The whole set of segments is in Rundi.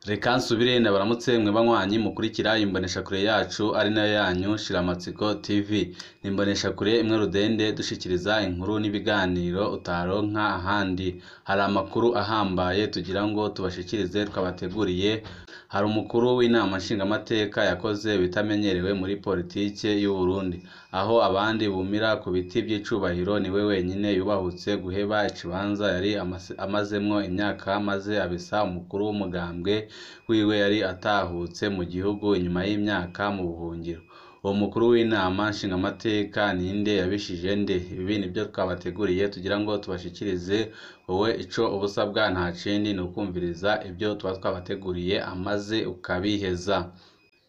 Reka nsubire ndabaramutse mwe banywanyi mukurikira imboneshakure yacu ari nayo yanyu Shiramatsiko TV. Ni imboneshakure imwe rudende dushikiriza inkuru n'ibiganiro utaronka ahandi. Hari amakuru ahambaye tugira ngo tubashikirize twabateguriye. Hari umukuru w'inama nshingamateka yakoze ibitamenyerewe muri politike y'u Burundi, aho abandi bumira ku biti vy'icubahiro niwe wenyene yubahutse guheba ikibanza yari amazemwo imyaka maze abisa umukuru w'umugambwe wiwe yari atahutse mu gihugu inyuma y'imyaka mu buhungiro. Uwo mukuru w'inama nshingamateka ninde yabishije nde? Ibi nivyo twabateguriye tugira ngo tubashikirize. Wowe ico uba usabwa nta kindi ni ukwumviriza ivyo tuba twabateguriye amaze ukabiheza.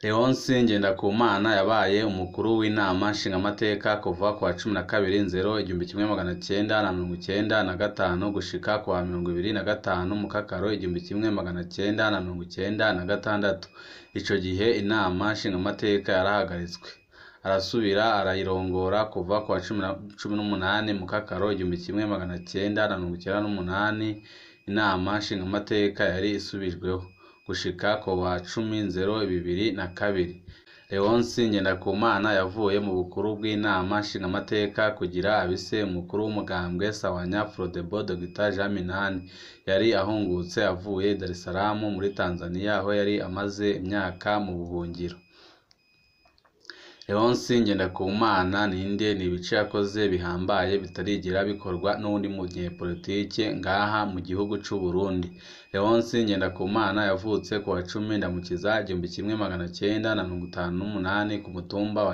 Leonce Ngendakumana yabaye umukuru w'inama nshingamateka kuva kuwa 12 Nzero 1995 gushika kuwa 25 Mukakaro 1996. Ico gihe inama nshingamateka yarahagaritswe, arasubira arayirongora kuva kuwa 18 Mukakaro 1998. Inama nshingamateka yari isubijweho gushika kuwa 10 Nzero 2002. Leonce Ngendakumana yavuye mu bukuru bw'inama nshingamateka kugira abise umukuru w'umugambwe Sawanya Frodebo Dr Jean Minani yari ahungutse avuye Dar es Salaam muri Tanzania aho yari amaze imyaka mu buhungiro. Leonce Ngendakumana ninde? Ni ibice yakoze bihambaye bitarigera bikorwa n'uwundi munyepolitike ngaha mu gihugu c'u Burundi. Leonce Ngendakumana yavutse kuwa 10 Ndamukiza 1958 ku mutumba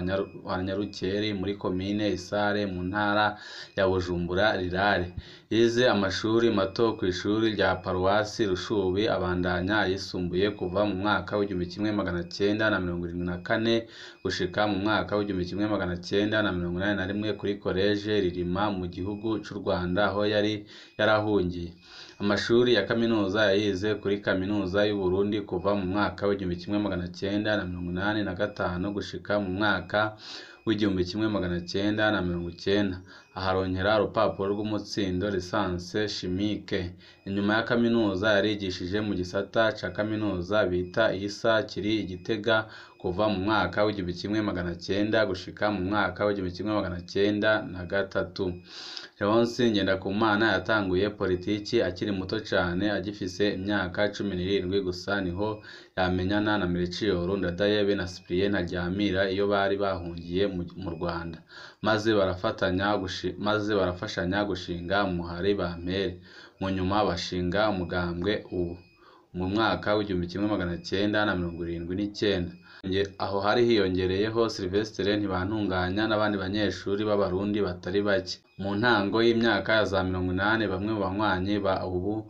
wa Nyarukeri muri komine Isare mu ntara ya Bujumbura Rirare. Yize amashuri mato kw'ishuri rya paruwasi Rushubi, abandanya ayisumbuye kuva mu mwaka w'1974 gushika mu mwaka w'1981 kuri koleje Ririma mu gihugu c'u Rwanda aho yari yarahungiye. Amashuri ya kaminuza yayize kuri kaminuza y'u Burundi kuva mu mwaka w'1985 gushika mu mwaka w'1990, aharonkera urupapuro rw'umutsindo licence chimique. Inyuma ya kaminuza yarigishije mu gisata ca kaminuza bita ISA kiri i Gitega kuva mu mwaka w'1900 gushika mu mwaka w'1903. Leonce Ngendakumana yatanguye politiki akiri muto cane, agifise imyaka 17 gusa niho yamenyana na Melchior Ndadaye be na Cyprien Ntaryamira iyo bari bahungiye mu Rwanda, maze barafashanya gushinga umuhari Bampere, mu nyuma bashinga umugambwe ubu mu mwaka w'1979. Aho hari hiyongereyeho Sylvestre Ntibantunganya n'abandi banyeshuri b'Abarundi batari bake. Mu ntango y'imyaka ya za 80 bamwe mu banywanyi ba ubu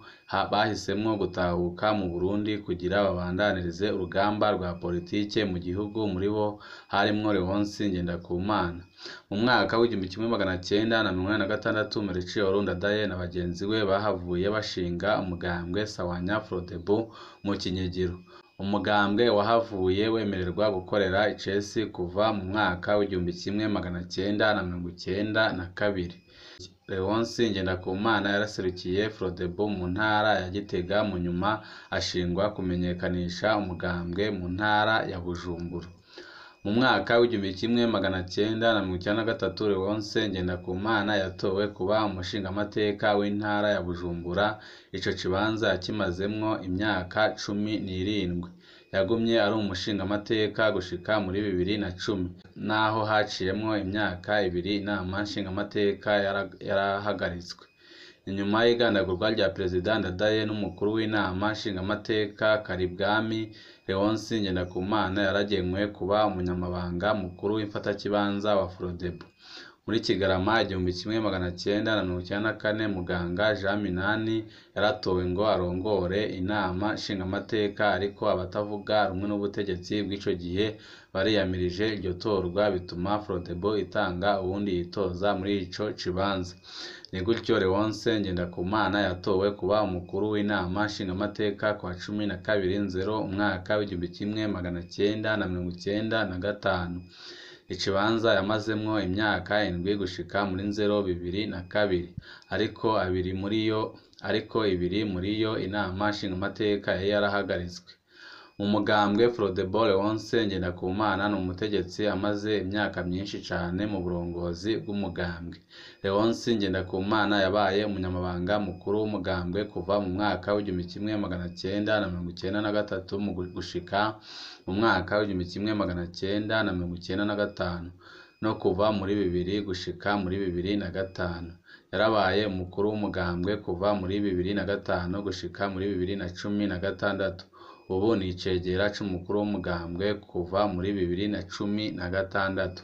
bahisemwo gutahuka mu Burundi kugira babandanirize urugamba rwa politike mu gihugu, muri bo harimwo Leonce Ngendakumana. Mu mwaka w'1986 Melchior Ndadaye na bagenzi we bahavuye bashinga umugambwe Sawanya Frodebo mu Kinyegero. Umugambwe wahavuye wemererwa gukorera icesi kuva mu mwaka w'1992. Leonce Ngendakumana yaraserukiye Frodebo mu ntara ya Gitega, mu nyuma ashingwa kumenyekanisha umugambwe mu ntara ya Bujumbura. Mu mwaka w'1993 Leonce Ngendakumana yatowe kuba umushingamateka w'intara ya Bujumbura. Ico kibanza yakimazemwo imyaka 17. Yagumye ari umushingamateka gushika muri 2010, naho haciyemwo imyaka ibiri inama nshingamateka yarahagaritswe. Inyuma y'igandagurwa rya Perezida Ndadaye n'umukuru w'inama nshingamateka Karibwami, Leonce Ngendakumana yaragenywe kuba umunyamabanga mukuru w'imfatakibanza wa Frodebo. Muri Kigarama 1994 Muganga Jean Minani yaratowe ngo arongore inama nshingamateka, ariko abatavuga rumwe n'ubutegetsi bw'ico gihe bariyamirije iryo torwa, bituma Frodebo itanga uwundi yitoza muri ico kibanza. Ni gutyo Leonce Ngendakumana yatowe kuba umukuru w'inama nshingamateka kuwa 12 Nzero umwaka w'1995. Ikibanza yamazemwo imyaka 7 gushika muri Nzero 2002, ariko ibiri muri yo inama nshingamateka yari yarahagaritswe. Mu mugambwe Frodebu, Léonce Ngendakumana ni umutegetsi amaze imyaka myinshi cane mu burongozi bw'umugambwe. Léonce Ngendakumana yabaye umunyamabanga mukuru w'umugambwe kuva mu mwaka w'1993 mu gushika mu mwaka w'1995 no kuva muri 2000 gushika muri 2005. Yarabaye umukuru w'umugambwe kuva muri 2005 gushika muri 2016. Ubu ni icegera c'umukuru w'umugambwe kuva muri 2016.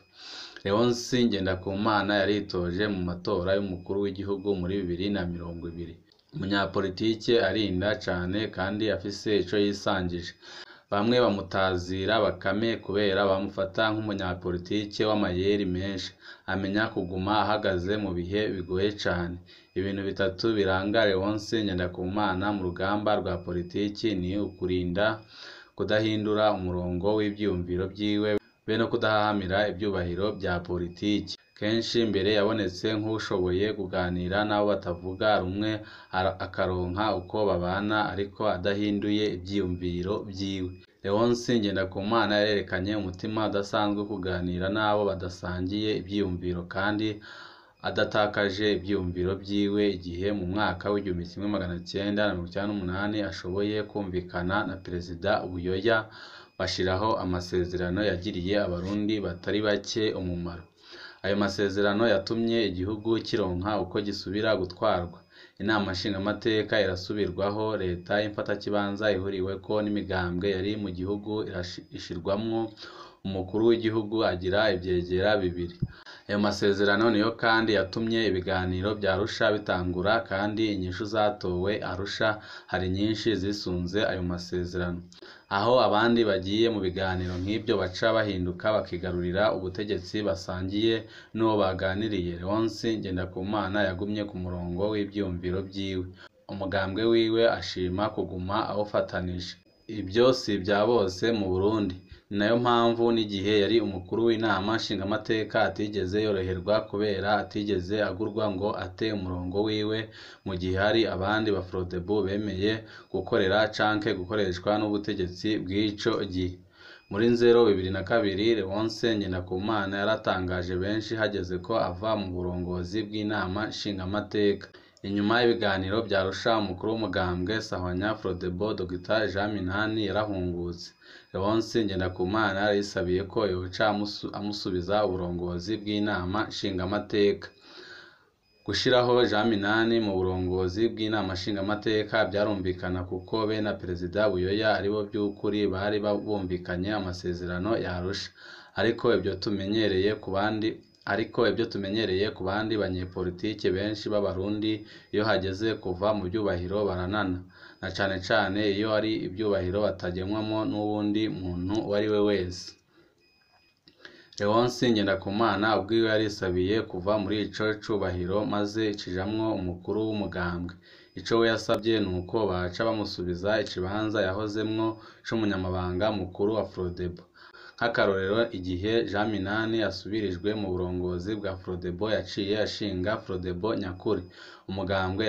Léonce Ngendakumana yaritoje mu matora y'umukuru w'igihugu muri 2020. Umunyapolitike arinda cane kandi afise ico yisangije. Bamwe bamutazira Bakame kubera bamufata nk'umunyapolitike w'amayeri menshi, amenya kuguma ahagaze mu bihe bigoye cane. Ibintu bitatu biranga Léonce Ngendakumana mu rugamba rwa politiki ni ukurinda kudahindura umurongo w'ivyiyumviro vyiwe be no kudahahamira ivyubahiro vya politiki. Kenshi mbere yabonetse nk'uwushoboye kuganira n'abo batavuga rumwe akaronka uko babana ariko adahinduye ivyiyumviro vyiwe. Léonce Ngendakumana yarerekanye umutima udasanzwe wo kuganira n'abo badasangiye ivyiyumviro kandi adatakaje ivyiyumviro vyiwe igihe mu mwaka w'1998 ashoboye kumvikana na Perezida Buyoya bashiraho amasezerano yagiriye Abarundi batari bake umumaro. Ayo masezerano yatumye igihugu kironka uko gisubira gutwarwa. Inama nshingamateka irasubirwaho, leta y'imfatakibanza ihuriweko n'imigambwe yari mu gihugu ishirwamwo, umukuru w'igihugu agira ivyegera bibiri. Ayo masezerano niyo kandi yatumye ibiganiro vya Arusha bitangura kandi inyishu zatowe Arusha hari nyinshi zisunze ayo masezerano. Aho abandi bagiye mu biganiro nk'ivyo baca bahinduka bakigarurira ubutegetsi basangiye n'uwo baganiriye. Léonce Ngendakumana yagumye ku murongo w'ivyiyumviro vyiwe. Umugambwe wiwe ashima kuguma awufatanije. Ivyo si ivya bose mu Burundi. Ni nayo mpamvu n'igihe yari umukuru w'inama nshingamateka atigeze yoroherwa kubera atigeze agurwa ngo ate umurongo wiwe mu gihe hari abandi ba Frodebu bemeye gukorera canke gukoreshwa n'ubutegetsi bw'ico gihe. Muri Nzero 2002 Léonce Ngendakumana yaratangaje benshi hageze ko ava mu burongozi bw'inama nshingamateka. Inyuma y'ibiganiro vya Arusha, umukuru w'umugambwe Sahwanya Frodebu Dr Jean Minani yarahungutse. Léonce Ngendakumana yarisabiye ko yoca amusubiza uburongozi bw'inama nshingamateka. Gushiraho Jean Minani mu burongozi bw'inama nshingamateka vyarumvikana kuko be na Perezida Buyoya aribo vy'ukuri bari bumvikanye amasezerano ya Arusha. Ariko ivyo tumenyereye ku bandi ariko ibyo tumenyereye ku bandi banyepolitike benshi b'Abarundi iyo hageze kuva mu vyubahiro baranana, na cane cane iyo ari ivyubahiro batagenwamwo n'uwundi muntu uwariwe wese. Léonce Ngendakumana ubwiwe yarisabiye kuva muri ico cubahiro maze kijamwo umukuru w'umugambwe. Ico we yasavye nuko baca bamusubiza ikibanza yahozemwo c'umunyamabanga mukuru wa Frodebu. Nk'akarorero igihe Jean Minani asubirijwe mu burongozi bwa Frodebu yaciye ashinga Frodebu nyakuri. Umugambwe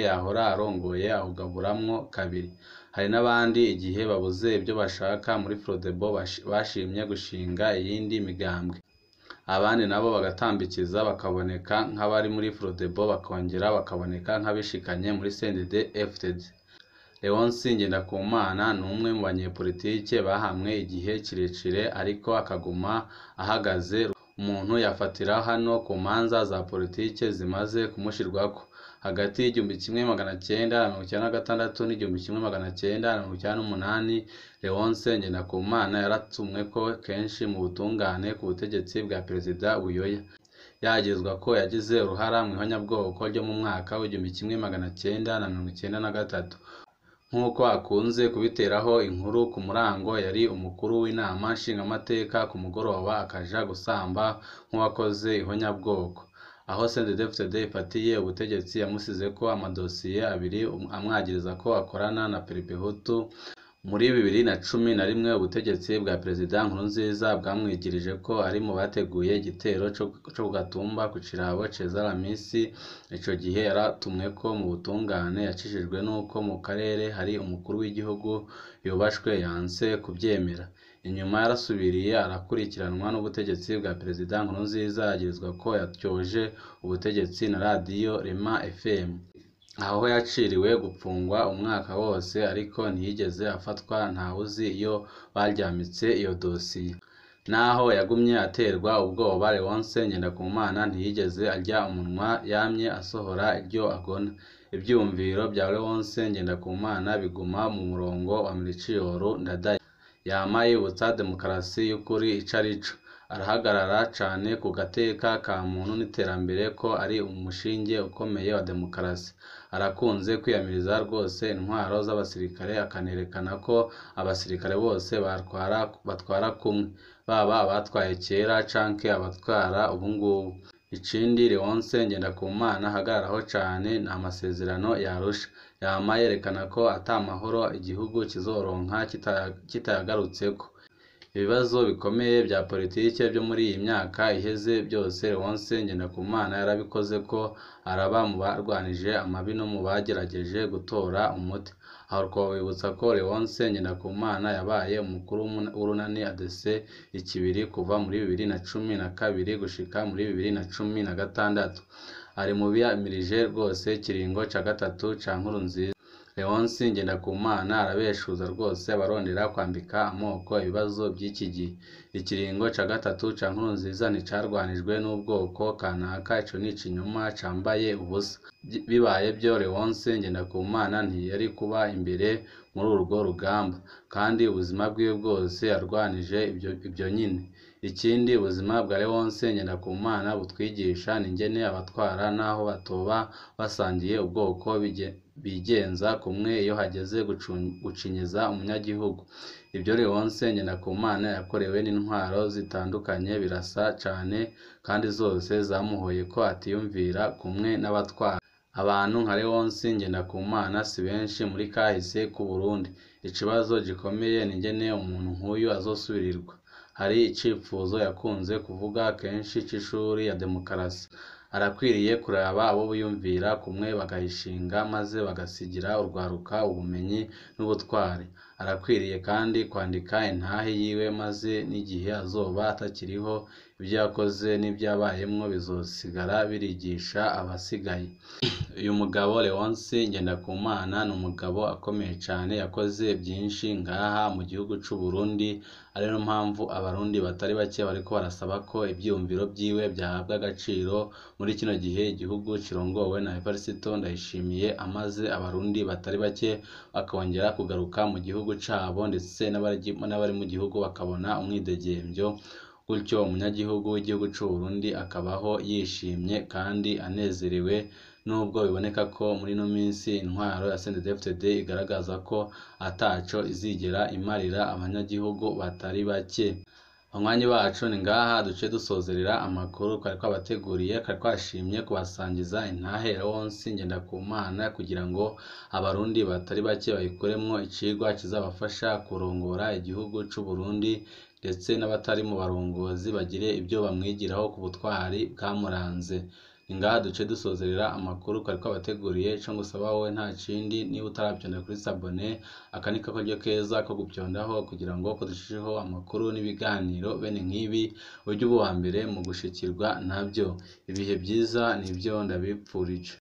yahora arongoye awugaburamwo kabiri. Hari n'abandi igihe babuze ivyo bashaka muri Frodebu bashimye gushinga iyindi migambwe. Abandi nabo bagatambikiza bakaboneka nk'abari muri Frodebu bakongera bakaboneka nk'abishikanye muri CNDD-FDD. Léonce Ngendakumana ni umwe mu banyepolitike bahamwe igihe kirekire ariko akaguma ahagaze. Umuntu yafatira hano ku manza za politike zimaze kumushirwako. Hagati y'1996 n'1998 Léonce Ngendakumana yaratumweko kenshi mu butungane ku butegetsi bwa Perezida Buyoya. Yagizwa ko yagize uruhara mw'ihonyabwoko ryo mu mwaka w'1993. Nk'uko akunze kubiteraho inkuru ku murango yari umukuru w'inama nshingamateka ku mugoroba akaja gusamba nk'uwakoze ihonyabwoko. Aho CNDD-FDD ifatiye ubutegetsi yamusizeko amadosiye abiri amwagiriza ko akorana na Pelipehutu Muri 2011 ubutegetsi bwa Perezida Nkurunziza bwamwigirije ko ari mu bateguye igitero co ku Gatumba ku Cirabo Ceza Lamisi. Ico gihe yaratumweko mu butungane, yakijijwe n'uko mu karere hari umukuru w'igihugu yubashwe yanse kuvyemera. Inyuma yarasubiriye arakurikiranwa n'ubutegetsi bwa Perezida Nkurunziza, yagirizwa ko yatyoje ubutegetsi na radiyo Rema FM. Aho yaciriwe gupfungwa umwaka wose, ariko ntiyigeze afatwa, ntawuzi iyo baryamitse iyo dosiye. Naho yagumye aterwa ubwoba, Léonce Ngendakumana ntiyigeze arya umunwa, yamye asohora iryo agona. Ivyiyumviro vya Léonce Ngendakumana biguma mu murongo wa Melchior Ndadaye. Yama yibutsa demokarasi y'ukuri ico arico. Arahagarara cane ku gateka ka muntu n'iterambere ko ari umushinge ukomeye wa demokarasi. Arakunze kwiyamiriza rwose intwaro z'abasirikare, akanerekana ko abasirikare bose batwara kumwe, baba abatwaye kera canke abatwara ubungubu. Ikindi Léonce Ngendakumana ahagararaho cane ni amasezerano ya Arusha. Yama yerekana ko ata mahoro igihugu kizoronka kitayagarutseko. Ibibazo bikomeye vya politike vyo muri iyi myaka iheze byose Léonce Ngendakumana yarabikozeko, araba mu barwanije amabi no mu bagerageje gutora umuti. Aho twobibutsa ko Léonce Ngendakumana yabaye umukuru w'urunani ADC Ikibiri kuva muri 2012 gushika muri 2016. Ari mu biyamirije rwose ikiringo ca gatatu ca Nkurunziza. Léonce Ngendakumana arabeshuza rwose abarondera kwambika amoko ibibazo vy'iki gihe. Ikiringo ca gatatu ca Nkurunziza nticarwanijwe n'ubwoko kanaka, ico ni ikinyoma cambaye ubusa. Bibaye vyo Léonce Ngendakumana ntiyari kuba imbere muri urwo rugamba, kandi ubuzima bwiwe bwose yarwanije ivyo nyene. Ikindi ubuzima bwa Léonce Ngendakumana butwigisha ni ingene abatwara naho batoba basangiye ubwoko bigenza kumwe iyo hageze gucinyiza umunyagihugu. Ivyo Léonce Ngendakumana yakorewe n'intwaro zitandukanye birasa cane, kandi zose zamuhoye ko atiyumvira kumwe n'abatwara. Abantu nka Léonce Ngendakumana si benshi muri kahise k'Uburundi. Ikibazo gikomeye ni ingene umuntu nk'uyu azosubirirwa. Hari icipfuzo yakunze kuvuga kenshi c'ishuri ya demokarasi. Arakwiriye kuraba abo biyumvira kumwe bakayishinga, maze bagasigira urwaruka ubumenyi n'ubutwari. Arakwiriye kandi kwandika intahe yiwe, maze n'igihe azoba atakiriho ivyo yakoze n'ivyo yabayemwo bizosigara birigisha abasigaye. Uyu mugabo Léonce Ngendakumana ni umugabo akomeye cane, yakoze vyinshi ngaha mu gihugu c'Uburundi, ariyo mpamvu abarundi batari bake bariko barasaba ko ivyiyumviro vyiwe vyahabwa agaciro muri kino gihe igihugu kirongowe na Evariste Ndayishimiye, amaze abarundi batari bake bakongera kugaruka mu gihugu cabo, ndetse n'abari mu gihugu bakabona umwidegemvyo, gutyo umunyagihugu w'igihugu c'Uburundi akabaho yishimye kandi anezerewe. Nubwo biboneka ko muri ino minsi intwaro ya CNDD-FDD igaragaza ko ataco izigera imarira abanyagihugu batari bake. Banywanyi bacu, ni ngaha duce dusozerera amakuru twari twabateguriye, twari twashimye kubasangiza intahe Léonce Ngendakumana kugira ngo abarundi batari bake bayikuremwo icigwa kizabafasha kurongora igihugu c'Uburundi, ndetse n'abatari mu barongozi bagire ibyo bamwigiraho ku butwari bwamuranze. Ni ngaha duce dusozerera amakuru twari twabateguriye. Ico ngusaba wowe nta kindi, niba utaravyonda kuri sabone, aka ni karyo keza ko gupyondaho kugira ngo kudushijeho amakuru n'ibiganiro bene nk'ibi, ujye uba uwa mbere mu gushikirwa navyo. Ibihe vyiza nivyo ndabipfurije.